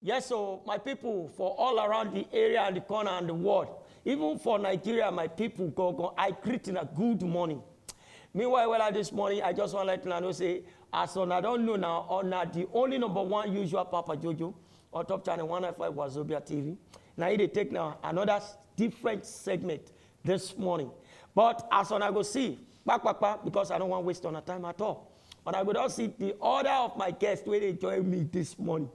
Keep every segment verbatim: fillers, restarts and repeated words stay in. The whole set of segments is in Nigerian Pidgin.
Yes, so my people for all around the area and the corner and the world, even for Nigeria, my people, go go. I greet in a good morning. Meanwhile, well, this morning, I just want to let you know say, as on I don't know now, on the only number one usual Papa Jojo on top channel one ninety-five Wazobia T V. Now he dey take now another s- different segment this morning. But as on I go see, back, back, back, because I don't want to waste on time at all. But I go don't see the order of my guests where they join me this morning,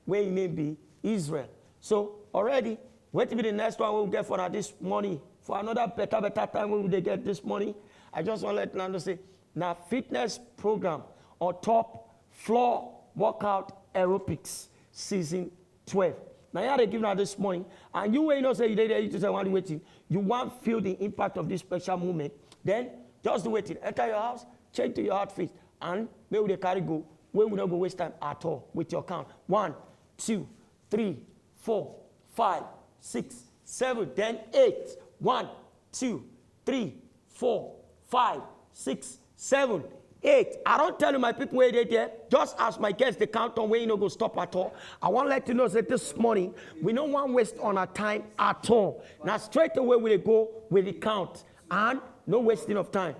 where his name be Israel. So already, what will be the next one we'll get for now this morning? For another better, better time we will get this morning. I just want to let you know say, now fitness program on top floor workout aerobics season twelve. Now you are giving out this morning, and you will know say you did you say one waiting. You want feel the impact of this special moment. Then just do waiting. Enter your house, change to your outfit, and may we dey carry go. We will not go waste time at all with your count. One, two, three, four, five, six, seven, then eight. One, two, three, four, five, six, seven, eight. I don't tell you my people where they there. Just as my guests they count on where you no go stop at all. I want to let you know that this morning we no want waste on our time at all. Now straight away we dey go with the count and no wasting of time.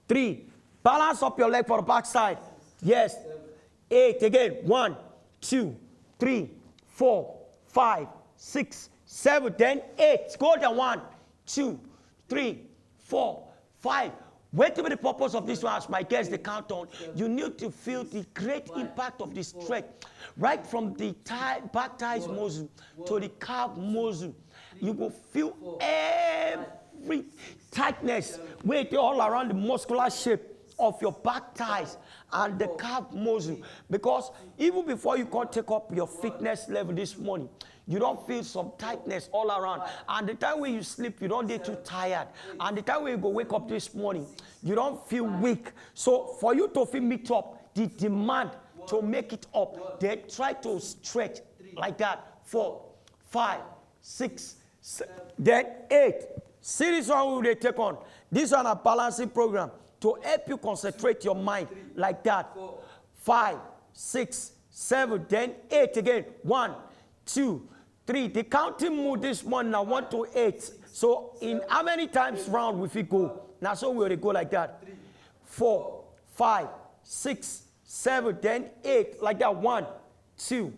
Three, balance up your leg for the backside. Yes. Eight again. One, two, three, four, five, six, seven, then eight. Go down. One, two, three, four, five. Wait till the purpose of this one as my guests the countdown. You need to feel the great impact of the stretch, right from the thigh, back thighs muscle to the calf muscle. You will feel every tightness wey dey all around the muscular shape of your back thighs and the calf muscle, because even before you can take up your fitness level this morning, you don't feel some tightness all around, and the time when you sleep you don't get too tired, and the time when you go wake up this morning, you don't feel weak. So for you to feel meet up the demand to make it up, then try to stretch like that. Four, five, six, se- then eight. See this one we dey take on. This one a balancing program to help you concentrate your mind like that. Five, six, seven, then eight again. One, two, three. The counting move this morning now one to eight. So in how many times round we fit go? Now so we will go like that. Four, five, six, seven, then eight. Like that. One, two,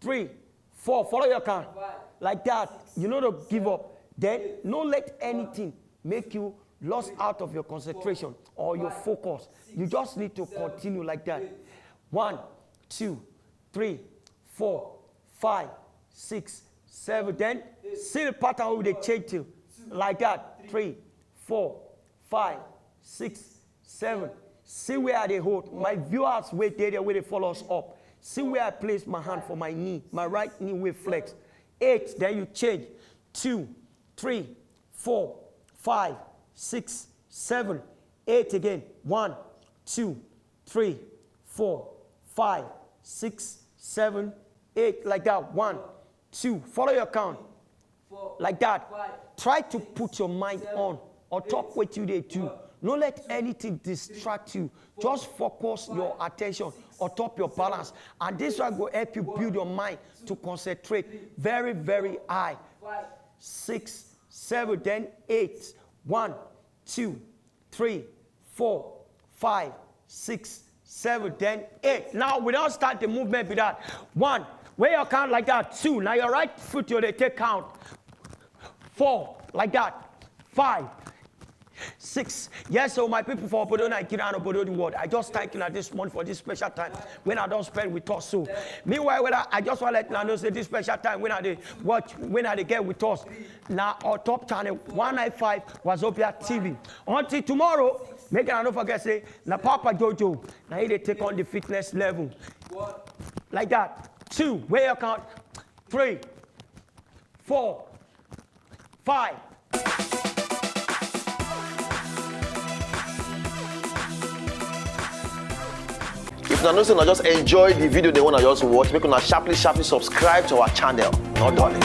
three, four. Follow your count. Like that. You know to give up. Then no let anything make you lost out of your concentration or your focus. You just need to continue like that. One, two, three, four, five, six, seven. Then see the pattern we dey change to. Like that. Three, four, five, six, seven. See where I dey hold. My viewers wey dey there wey dey follow us up. See where I place my hand for my knee. My right knee wey flex. Eight, then you change. Two, three, four, five, six, seven, eight again. One, two, three, four, five, six, seven, eight. Like that. One, two. Follow your count. Like that. Try to put your mind on on top what you dey do. No let anything distract you. Just focus your attention on top your balance, and this one go help you build your mind to concentrate very, very high. Six, seven, then eight. One, two, three, four, five, six, seven, then eight. Now we don't start the movement with that. One, where you count like that. Two, now your right foot you dey take count. Four, like that. Five, six. Yes, so my people for Obodo Nigeria and Obodo the world, I just thank you now this morning for this special time when I don't spend with us. So meanwhile, when I, I just want to let you know say this special time when I dey watch, when I dey get with us now on top channel one ninety-five Wazobia T V. Until tomorrow, make I don't forget say na Papa Jojo now he dey take on the fitness level like that. Two, where you count. Three, four, five. If una know say una just enjoy the video, they wanna just watch, make una sharply, sharply subscribe to our channel. No darling.